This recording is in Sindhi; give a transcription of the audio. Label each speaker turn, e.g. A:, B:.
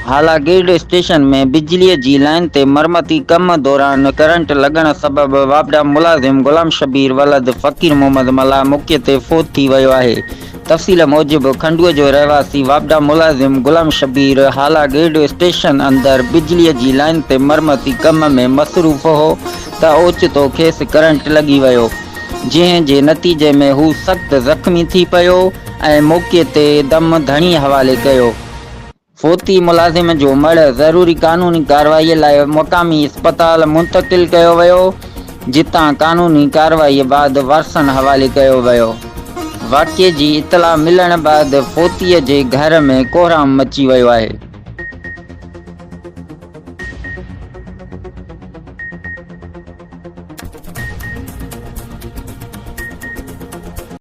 A: هالا گرڊ اسٽيشن ۾ بجليء جي لائين تي مرمتي ڪم دوران ڪرنٽ لڳڻ سبب واپڊا ملازم غلام شبير ولد فقير محمد ملاح موقعي تي فوت ٿي ويو آهي. تفصيل موجب کنڊوء جو رهواسي واپڊا ملازم غلام شبير هالا گرڊ اسٽيشن اندر بجليء جي لائين تي مرمتي ڪم ۾ مصروف هو ته اوچتو کيس ڪرنٽ لڳي ويو جنهن جي نتيجي ۾ هو سخت زخمي ٿي پيو ۽ موقعي تي دم ڌڻي حوالي ڪيو. فوتي ملازم جو مڙهه ضروري قانوني ڪارروائي لاء مقامي اسپتال منتقل ڪيو ويو، جتان قانوني ڪارروائي بعد وارثن حوالي ڪيو ويو. واقعي جي اطلاع ملڻ بعد فوتي جي گهر ۾ ڪهرام مچي ويو آهي.